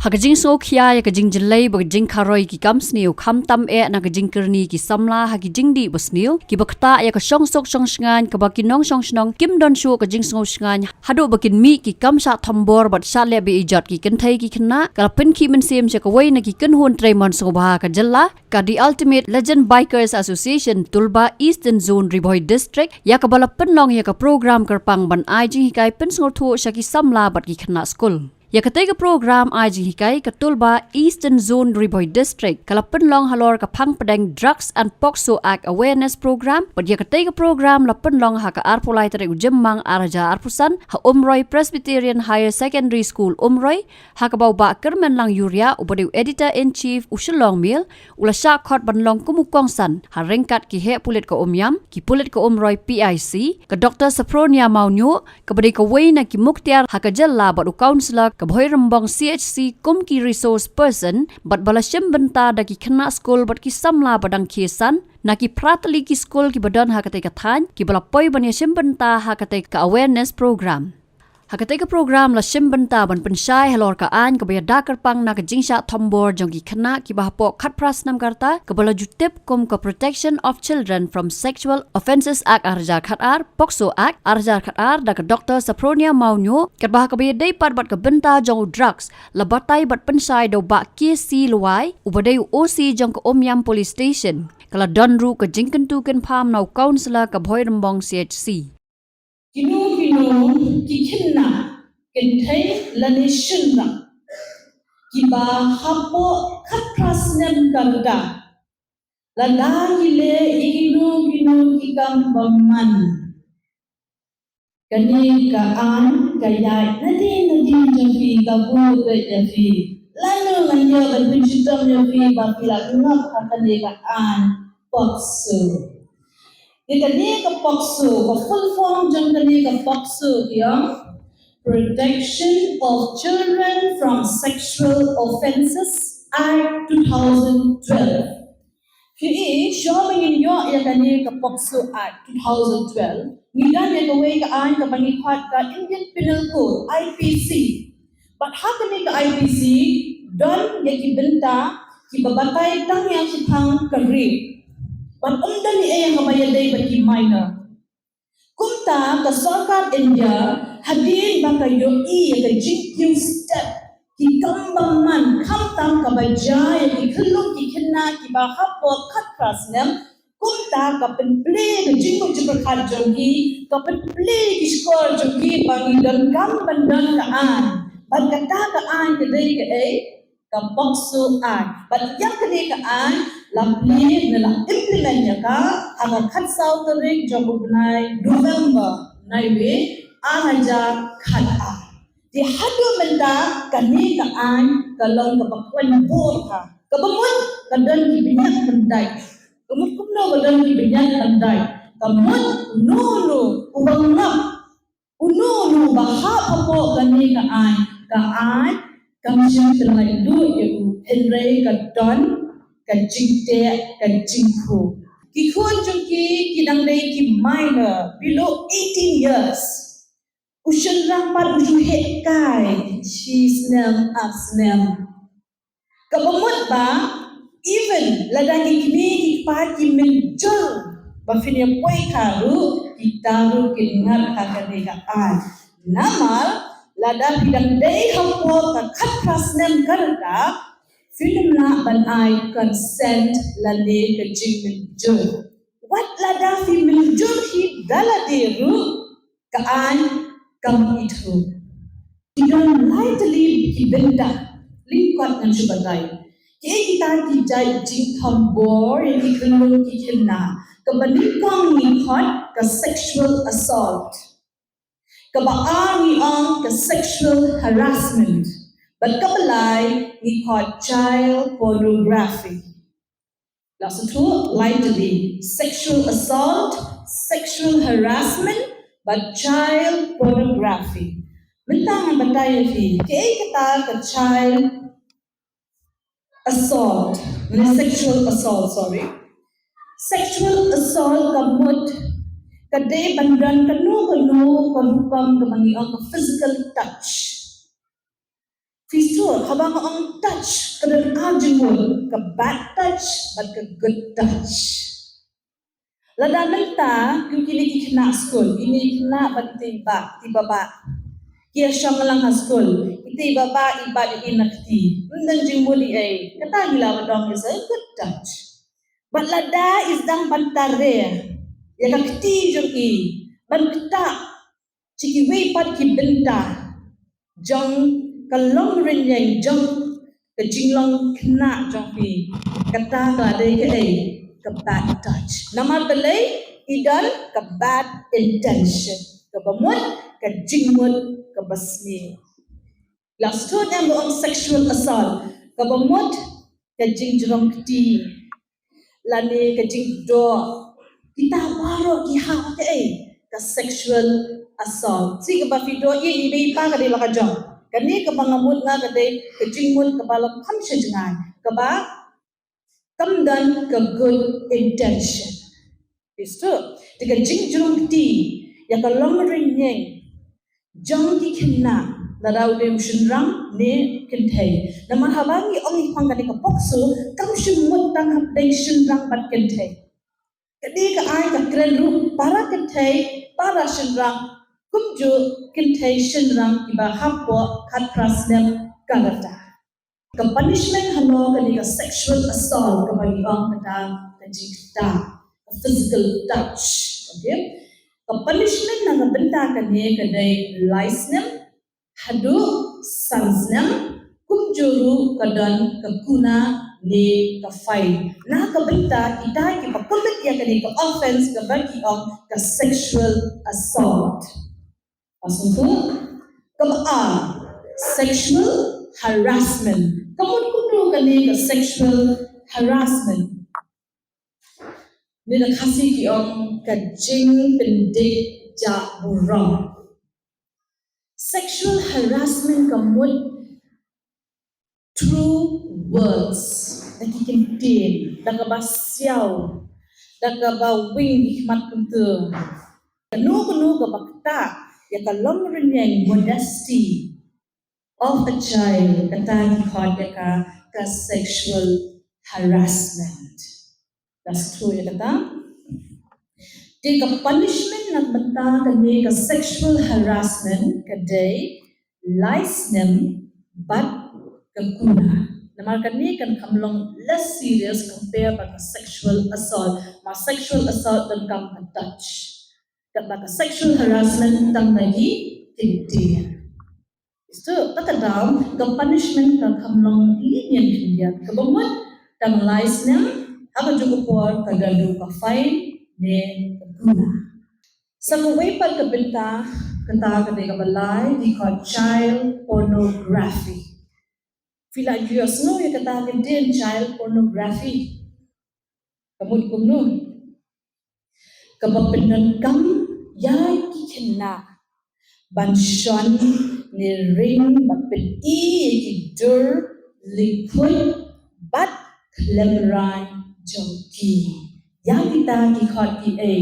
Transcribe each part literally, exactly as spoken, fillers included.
Ha ka jingsngewkhia ïa ka jingjyllei bad ka jingkharoi ki kam sniew, khamtam eh na ka jingkyrni ki samla ha ki jingdih basniew, kiba ktah ïa ka shongsuk shongshngaiñ kaba ki nongshong shnong kim don shuh ka jingsngewshngaiñ haduh ba kin mih ki kam shah thombor bad shah leh be-ijot. Ki kynthei ki khynnah ka la pynkhih mynsiem sha kawei na ki kynhun trei mon sngewbha ka jylla, ka The Ultimate Legend Bikers Association Tulba Eastern Zone Ri Bhoi District, ïa kaba la pynlong ïa ka program kyrpang ban ai jinghikai pynsngewthuh sha ki samla bad ki khynnah skul. Ïa katei ka program ai jinghikai ka Tulba Eastern Zone Ri Bhoi District ka la pynlong halor ka phang pdeng Drugs and POCSO Act Awareness Program, bad ïa katei ka program la pynlong ha ka arphew lai tarik u Jymmang ar hajar arphew san ha Umroi Presbyterian Higher Secondary School Umroi, ha kaba u Bah Kyrmenlang Uriah uba dei u Editor in Chief u Shillong Mail u la shah khot ban long kum u kongsan ha ryngkat ki heh pulit ka Umiam, ki pulit ka Umroi P I C, ka Doctor Sophronia Mawniuh kaba dei kawei na ki muktiar ha ka jylla bad u Councillor ka Bhoirymbong C H C kum ki resource person, bad ba la shim bynta da ki khynnah skul bad ki samla ba dang khie san na ki phra tylli ki skul kiba don ha katei ka thaiñ, kiba la poi ban ïashim bynta ha katei ka awareness program. Ha katei ka program la shim bynta ban pynshai halor ka aiñ kaba ïada kyrpang na ka jingshah thombor jong ki khynnah kiba hapoh khatphra snem ka rta, kaba la ju tip kum ka Protection of Children from Sexual Offences Act ar hajar khatar, POCSO Act ar hajar khatar, da ka Doctor Sophronia Mawniuh, katba ha kaba ïadei pat bad ka bynta jong u drugs la batai bad pynshai da u Bah K C Lwai uba dei u O C jong ka Umiam Police Station. Ka la don ruh ka jingkyntu kynpham na u Councillor ka Bhoirymbong C H C. Kino kino ki khynnah, kynthei lane shynrang kiba hapoh khatphra snem ka rta, lada ki leh ïa kino kino ki kam bymman, kane ka aiñ ka ïaid nadien nadien jong phi, ka bud ïa phi. Lano ngan ïoh ban pynshitom ïa phi ba phi la ngop ha kane ka aiñ POCSO. Ïa kane ka POCSO, ka full form jong kane ka POCSO ka ong Protection of Children from Sexual Offences Act two thousand twelve. Phi i, shuwa ba ngin ïoh ïa kane ka POCSO Act two thousand twelve, ngi don ïa kawei ka aiñ kaba ngi khot ka Indian Penal Code, I P C. Bad ha kane ka I P C don ïa ki bynta kiba batai tang ïa ki thang ka rape. Bad ym don ei ei ha kaba ïadei bad ki minor. Kumta ka sorkar India, hadien ba ka ïohi ïa ka jingkiew step ki kam bymman, khamtam kaba jia ïa ki khyllung ki khynnah kiba hapoh khatphra snem, kumta ka pynplie ka jingmut jingpyrkhat jong ki, ka pynplie ki shkor jong ki ba ngi donkam ban don ka aiñ. Bad kata ka aiñ ka dei kaei? Ka POCSO Act. Bad ïa kane ka aiñ la plie ne la implement ïa ka ha ka khatsaw tarik jong u bnai November, naiwei, ar hajar khatar. Te haduh mynta kane ka aiñ ka long kaba khlaiñ bor ha. Kaba mut ka don ki bniat pyndait. Ka mut kumno ka don ki bniat pyndait? Ka mut uno uno uba ngop, uno uno uba hap hapoh kane ka aiñ, ka aiñ kam shym pynlait lut ïa u, hynrei ka don ka jingteh ka jingkhuid. Ki khun jong ki ki dang dei ki minor, below eighteen years. U shynrang pat u ju heh kai shi snem ar snem. Kaba mut ba even lada ki kmie ki kpa ki mynjur ba phin ïa poi kha ruh, kita ruh kin ngat ha kane ka aiñ. Namar lada phi dang dei hapoh ka khatphra snem ka rta, phin ym lah ban ai consent lane ka jingmynjur. Wat lada phi mynjur hi da lade ruh, ka aiñ kam ithuh. Ki don lai tylli ki bynta, lyngkot ngan shu batai. Kiei kita ki jait jingthombor ïa ki khyllung ki khynnah? Kaba nyngkong ngi khot ka sexual assault. Kaba ar ngi ong ka sexual harassment. Bad kaba lai ngi khot child pornography. La shu thuh lai tylli, sexual assault, sexual harassment, bad child pornography. Mynta ngan batai ïa phi, kaei kata ka child assault, ne sexual assault, sorry. Sexual assault ka mut ka dei ban don kano kano ka rukom kaba ngi ong ka physical touch. Phi sngewthuh, haba nga ong touch, ka don ar jingmut, ka bad touch bad ka good touch. Lada mynta kum kine ki khynnah skul, kine ki khynnah bad kito ki bah, kito ki bah, ki ïa shong lang ha skul, kito ki bah, i bat ïa i na kti, ym don jingmut ei ei, kata ngi lah ban ong is a good touch. Bad lada i sdang ban tareh ïa ka kti jong i ban ktah sha kiwei pat ki bynta jong ka long rynïeng jong ka jinglong khynnah jong phi, kata ka dei kaei? Ka bad touch. Namar balei? I don ka bad intention, kaba mut ka jingmut kaba sniew. Last one, ïa ba ong sexual assault, kaba mut ka jingjrong kti lane ka jingdoh. Kita baroh ki hap kaei? Ka sexual assault. Shi kaba phi doh ïa i mei i pa ka dei la ka jong. Kane kaba nga mut nga ka dei ka jingmut kaba la kham sha jngai, kaba kam don ka good intention. Phi sngewthuh? Te ka jingjrong kti ïa ka long rynïeng jong ki khynnah, lada u dei u shynrang ne kynthei. Namar haba ngi ong ïa kane ka POCSO, kam shym mut tang hapdeng shynrang bad kynthei. Ka dei ka ai ka kren ruh para kynthei, para shynrang, kumjuh kynthei shynrang kiba hapoh khatphra snem ka rta. Ka punishment halor kane ka sexual assault kaba ngi ong kata ka jingktah, ka physical touch. Okay? Ka punishment na ka bynta kane ka dei lai snem haduh san snem, kumjuh ruh ka don ka kuna ne ka fine. Na ka bynta kita kiba commit ïa kane ka offence kaba ngi ong ka sexual assault. Asal tu, kaba ar, sexual harassment. Ka mut kumno kane ka sexual harassment? Ni da Khasi ki ong ka jingpyndik jah burom. Sexual harassment ka mut through words, da ki kyntien, da kaba siaw, da kaba wing ki khmat kumta. Kano kano kaba ktah ïa ka long rynïeng, modesty of a child, kata ki khot ïa ka ka sexual harassment. Last two ïa kata. Te ka punishment na ka bynta kane ka sexual harassment ka dei lai snem bad ka kuna. Namar kane kan kham long less serious compare bad ka sexual assault. Ma sexual assault donkam ka touch. Katba ka sexual harassment tang na ki kyntien. Istu, kata ka daw, ka punishment ka kham long lenient khyndiat, kaba mut tang lai snem, ha kajuh ka por ka don ruh ka fine ne ka kuna. Sa kawei pat ka bynta, kata ka dei kaba lai, ki khot child pornography. Phi la ju ïohsngew ïa kata ka dei child pornography? Ka mut kumno? Kaba pyndonkam ïa ki khynnah ban shon ne ring bad pyni ïa ki dur lyngkhuid bad khlem rai jong ki. Ïa kita ki khot kiei?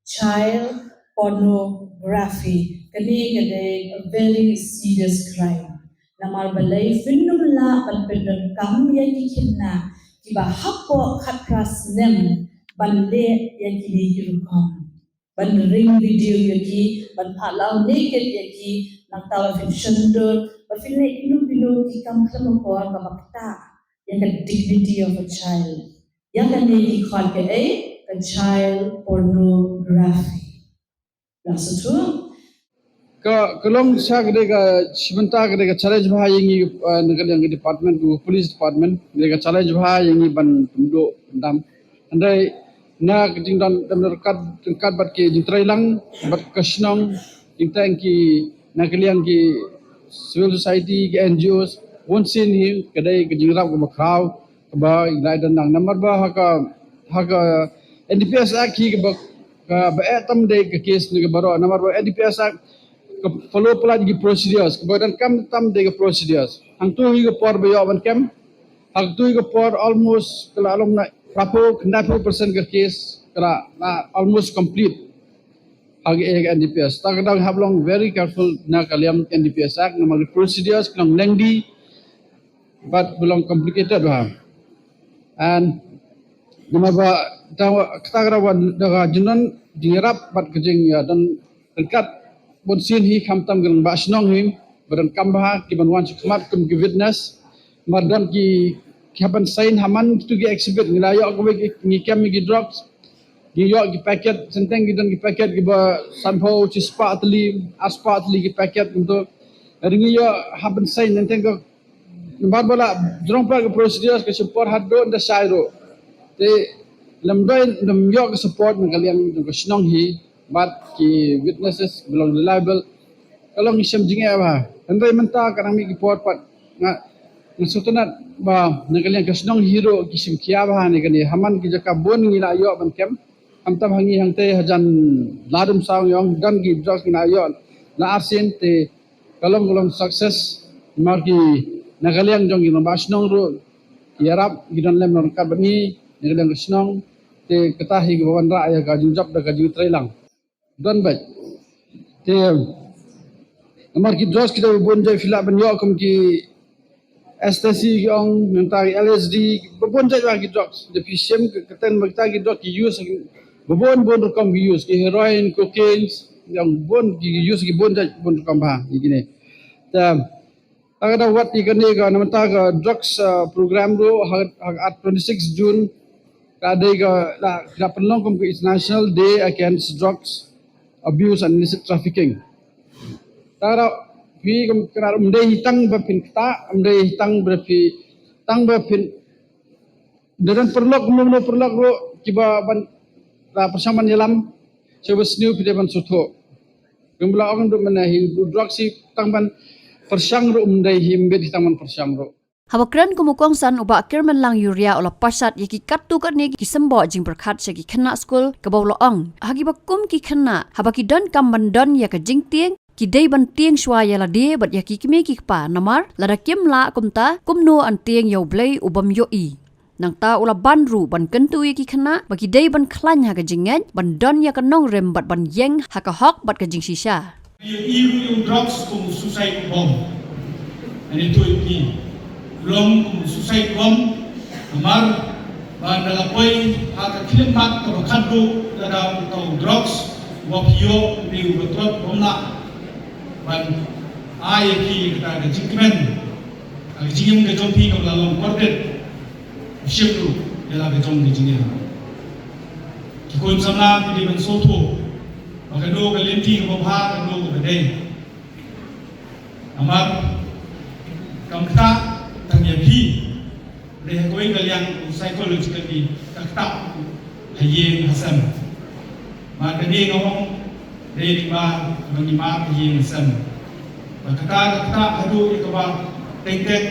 Child pornography. Kane ka dei a very serious crime. Namar balei? Phin ym lah ban pyndonkam ïa ki khynnah kiba hapoh khatphra snem ban leh ïa kine ki rukom. Ban ring video ïa ki, ban phah lawm naked ïa ki, nangta ba phin shon dur, ba phin leh kino kino ki kam khlem akor kaba ktah ïa ka dignity of a child. Ïa kane ki khot kaei? Ka child pornography. Last two. Ka, ka long sha ka dei ka, shi bynta ka dei ka challenge bha ïa ngi, eh, na ka liang ka department, ka police department, ka dei ka challenge bha ïa ngi ban pynduh pyndam. Hynrei na ka jingdon, dam ryngkat, ryngkat bad ki jingtrei lang bad ka shnong, jingteng ki na ka liang ki civil society, ki N G Os, bun sien hi ka dei ka jingïarap kaba khraw kaba ngi la ïadon lang. Namar ba ha ka, ha ka N D P S Act hi kaba, kaba eh tam dei ka case ne kaba baroh. Namar ba N D P S Act ka follow palat ki procedures, kaba donkam tam dei ka procedures. Hangtu hi ka por ba ïoh ban kem, hangtu hi ka por almost ka la long na phraphew, khyndai phew percent ka case ka la, la almost complete. Ha ka, eh, N D P S. Ta ka dang hap long very careful na ka liang N D P S Act, namar ki procedures ki long lengthy, bad ba long complicated bha. And namar ba kata ka daw ba da ka jingdon jingïarap bad ka jingdon ryngkat bunsien hi, khamtam ka rangbah shnong hi ba donkam bha ki ban wan sha khmat kum ki witness. Namar don ki ki hap ban sign ha man kitu ki exhibit, ngi la ïoh kawei, ngi kem ïa ki drugs, ngi ïoh ki packet, teng teng ki don ki packet kiba sanphew, shispah tylli, arspah tylli ki packet kumtu. Hynrei ngi ïoh hap ban sign, teng teng ka namar ba la jrong pat ka procedure ka shim por haduh da shai ruh. Te lem dei lem ïoh ka support na ka liang jong ka shnong hi bad ki witnesses ba long reliable. Ka long shem jingeh bha. Hynrei mynta ka dang mih ki por pat nga nga sngewtynnat ba na ka liang ka shnong hi ruh ki shim khia bha ne kane, ha man ki jaka bun ngi la ïoh ban kem. Khamtam ha ngi hangtei hajan Ladumsaw ngi ong don ki drugs ngi la ïoh la arsien te ka long ka long success. Namar ki na ka liang jong ki rangbah shnong ruh ki ïarap, ki don lem ryngkat bad ngi na ka liang ka shnong. Te kata hi kaba wanrah ïa ka jingjop da ka jingtreilang. Don bad te namar ki drugs kita ba bun jait phi lah ban ïoh kum ki ecstasy ki ong, nangta ki L S D, ba bun jait ba ki drugs. Da phi shem ka, ka ten ba kita ki drugs ki use ba bun bun rukom ki use, ki heroin, cocaine, ïa bun ki use ki bun jait bun rukom bha ïa kine. Te ta ka daw wat ïa kane ka namar ta ka drugs, ah, program ruh ha, ha, ha twenty-six June ka dei ka la, la pynlong kum ka International Day Against Drugs Abuse and Illicit Trafficking. Ta ka daw phi kum kena ruh ym dei hi tang ba phin ktah, ym dei hi tang ba phi tang ba phin da don paralok, mano mano paralok ruh kiba ban la pyrshang ban ïalam, sha ba sniew phi dei ban sngewthuh. Kum ba la ong duh mynne hi drugs hi tang ban pyrshang ruh ym dei hi, ym bit hi tang ban pyrshang ruh. Haba kren kum u kongsan u Bah Kyrmenlang Uriah u la pyrshah ïa ki katto katne ki symboh jingpyrkhat sha ki khynnah skul kaba u la ong ha kiba kum ki khynnah haba ki donkam ban don ïa ka jingtieng ki dei ban tieng shuwa ïa lade bad ïa ki kmie ki kpa, namar lada kim lah kumta kumno yn tieng ïa U Blei u bym ïohi. Nangta u la ban ruh ban kyntu ïa ki khynnah ba ki dei ban khlaiñ ha ka jingngeit, ban don ïa ka nongrim bad ban ïeng ha ka hok bad ka jingshisha. Ïa i ruh ïa u drugs kum u suicide bomb. Ani tu i long kum u suicide bomb. Namar ba da la poi ha ka khyllipmat kaba khatduh lada uta u drugs uba phi ïoh u dei uba trot bym lah ban ai ïa phi kata ka jingkmen ha ka jingim ka jong phi kaba la long kordit. Shim ruh ïa la ka jong ka jingim. Ki khun samla ki dei ban sngewthuh ba kano ka lynti kaba bha, kano kaba dei. Namar kam ktah tang ïa phi. Dei ha kawei ka liang psychologically ka ktah ha ïing ha sem. Namar kane nga ong dei lyngba kaba ngi mad ha ïing ha sem. Ba kata ka ktah haduh ïa kaba teng teng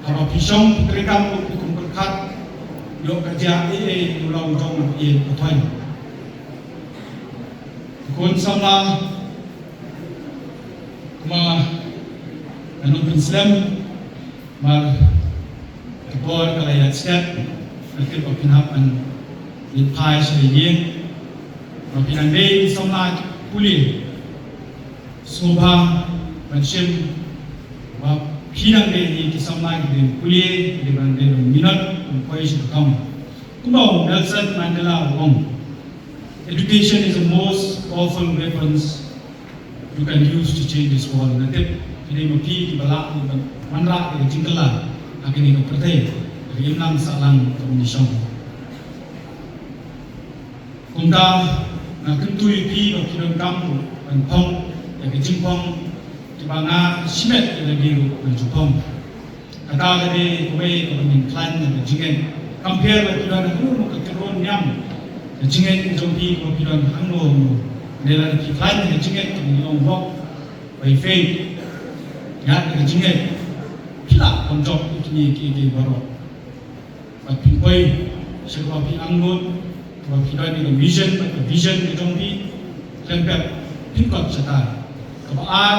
haba phi shong phi treikam ruh phi kum pyrkhat ïoh ka jia ei ei ïa u law u jong u ïeit u thoi. Khun samla, kumba nga nang pynslem, namar ka por ka la ïaid stet, nga tip ba phin hap ban leit phai sha ïing. Ba phi dang dei ki samla ki pule, sngewbha ban shim ba phi dang dei ki samla ki dei ban pule, ki dei ban dei ban minot ban poi sha ka kam. Kumba u Nelson Mandela u ong, education is the most powerful weapons you can use to change this world. Nga tip phi dei ma phi kiba lah ban wanrah ïa ka jingkylla ha kane ka pyrthei, ha ka imlang sahlang kaba ngi shong. Kumta nga kyntu ïa phi ba phi donkam ban phong ïa ka jingpong kiba nga shimet ïa lade ruh ban jingpong. Kata ka dei kawei kaba ngin khlaiñ na ka jingngeit. Kam pher ba phi don ha kano ka kynroh niam ka jingngeit ka jong phi kaba phi don hangno hangno. Lada phi khlaiñ na ka jingngeit kaba ngi ong walk by faith, ïaid na ka jingngeit, phi lah ban jop ïa kine kiei kiei baroh. Bad phin poi sha kaba phi angnud, kaba phi don ïa ka mission bad ka vision ka jong phi, khlem pep phin kot shata. Kaba ar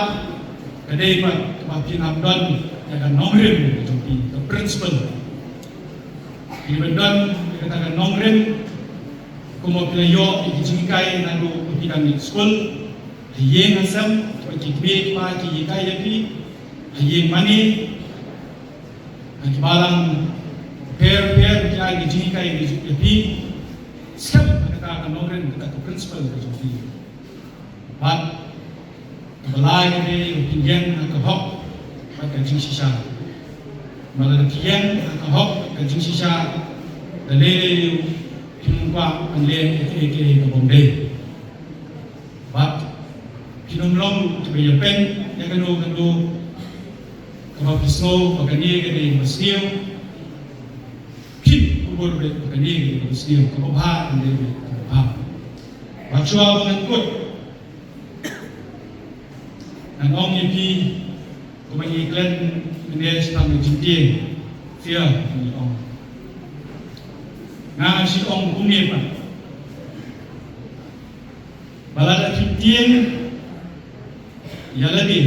ka dei bad kaba phin hap don ïa ka nongrim ka jong phi, ka principle. Phi ban don ïa kata ka nongrim kumba phi la ïoh ïa ka jinghikai naduh ba phi dang leit skul, ha ïing ha sem, ba ki kmie ki kpa ki hikai ïa phi, ha ïing mane, Ki balang pher pher ki ai ki jinghikai ki jinghikai phi. Skhem kata ka nongrim kata ka principle ka jong phi. Bad kaba lai ka dei ba phin ïeng ha ka hok bad ka jingshisha. Ba lada phi ïeng ha ka hok bad ka jingshisha, da lei lei phin kwah ban leh ïa kaei kaei ka bym dei. Bad phin ym long kiba ïapeng ïa kano kano kaba phi sngew ba kane ka dei kaba sniew. Phin kubur beit ba kane ka dei kaba sniew, kaba bha ka dei beit kaba bha. Bad shuwa ba ngan kut, ngan ong ïa phi kumba ngi klet mynne shaphang ka jingtieng, fear, ngi ong. Nga shu ong kumne pat. Ba lada phin tieng ïa lade,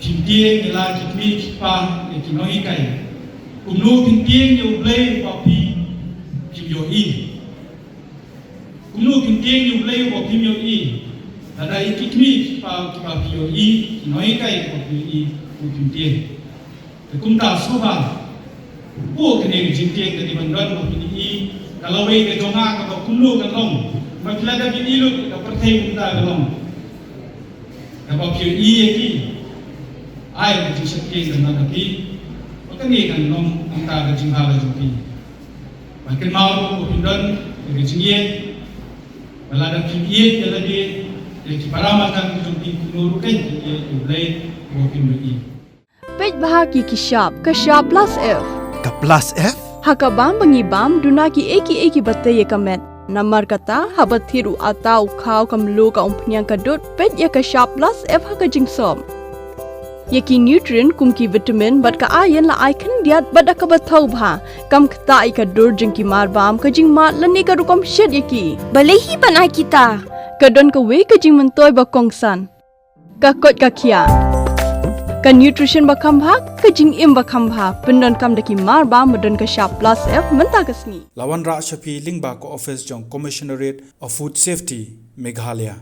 phin tieng ïa la ki kmie ki kpa, ïa ki nonghikai, kumno phin tieng ïa U Blei uba phi, phim ïohi? Kumno phin tieng ïa U Blei uba phim ïohi? Lada ïa ki kmie ki kpa kiba phi ïohi, ki nonghikai kiba phi ïohi, kumno phin tieng? Te kumta sngewbha, buh kane ka jingtieng ka dei ban don ba phin ïohi. Ka lawei ka jong nga kaba kumno ka long, ba phi lada phi ïohi lut ka pyrthei kumta ka long. Kaba phi ïohi ïa ki, ai ka jingsheptieng ka na ka phi. Ba kane kan long kumta ka jingbha ka jong phi. Ba kynmaw ruh ba phin don ïa ka jingïeit. Ba lada phin ïeit ïa lade, ïa ki para marjan ka jong phi, kumno ruh kan phin ïeit ïa U Blei ba phin ïohi. Peit bha ki ki shap, ka shap plus F. Ka plus F? Ha ka bam ba ngi bam, duna kiei kiei kiba tei ïa ka met. Namar kata, haba thied u atta, u khaw, ka mluh, ka umphniang, ka dud, peit ïa ka shap plus F ha ka jingsop. Ïa ki nutrient kum ki vitamin bad ka iron la ai khyndiat bad da kaba thaw bha. Kam ktah ïa ka dur jong ki marbam, ka jingmad lane ka rukom shet ïa ki. Balei hi ban ai kita? Ka don kawei ka jingmyntoi ba kongsan. Ka koit ka khiah. Ka nutrition ba kham bha, ka jingim ba kham bha. Pyndonkam da ki marbam ba don ka shap plus F mynta ka sngi. La wanrah sha phi lyngba ka office jong Commissionerate of Food Safety, Meghalaya.